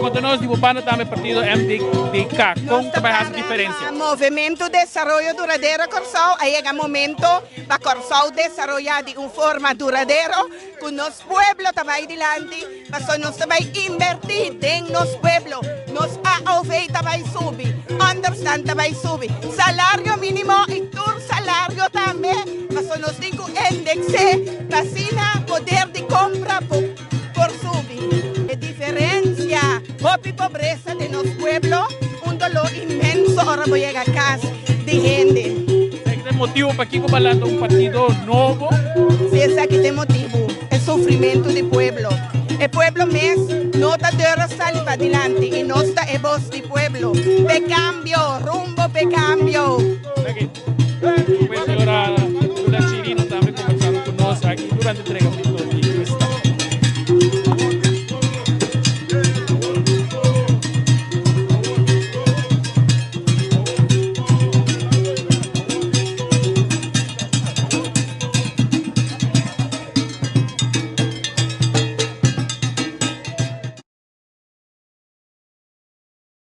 Konta nos di bo banda tambe partido MDK, kon ta bai hasi diferensia? Movementu Desaroyo Duradero Kòrsou a yega momento pa Kòrsou desaroyá di un forma duradero ku nos pueblo ta bai dilanti pasobra nos ta bai inbertí den nos pueblo. Nos AOV ta bai subi, ònderstan ta bai subi, salario mínimo i tur salario tambe pasobra nos tin ku indeks'é pa asina poder di kompra por subi. E diferencia, hopi pobresa den nos pueblo, un dolor inmenso ora bo yega cas di hende. Esaki ta e motibo pakico bo a lanta un partido nobo? Si, esaki ta e motibo, e sufrimento di pueblo. E pueblo mes no ta dura sali padilanti y nos ta e bos di pueblo. P'e cambio, rumbo p'e cambio. Danki. Pues señora Lula Chirino tambe conversando cu nos aki durante entrega.